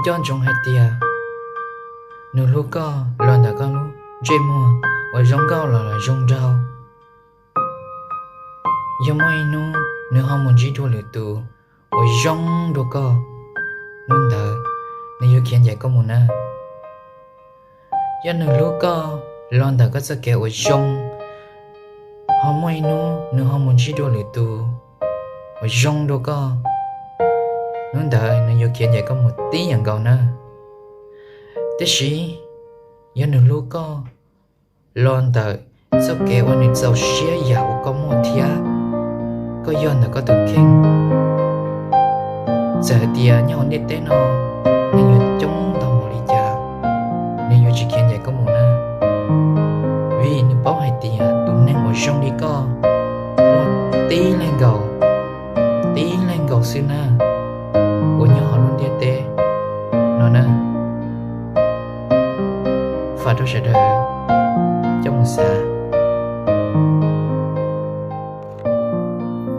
coj ntsoov hais tias nws hlub koj los ntawm koj lub ntsej muag uas zoo nkauj los zoo nraug. Yog muaj ib hnub nws ho mus ntsib dua lwm tus uas zoo dua koj, hnub ntawd nws yuav khiav ncaim koj mus na. Yog nws hlub koj los ntawm koj txoj kev uas zoo, ho muaj ib hnub nws ho mus ntsib dua lwm tus uas zoo dua koj, hnub ntawd nws yuav khiav ncaim koj mus tib yam nkaus na. Tiam sis yog nws hlub koj los ntawm txoj kev uas nws txaus siab yam uas koj muaj thiab koj yog ntawm koj tus kheej, txawm hais tias nyob hauv ntiaj teb no nws yuav coob npaum li cas, nws yuav tsis khiav ncaim koj mus na. Vim nws paub hais tias tus neeg uas zoo li koj muaj tib leeg nkaus, tib leeg nkaus xwb na, uas nyob hauv lub ntiaj teb no na. Fam rau sawv daws coj mus xav.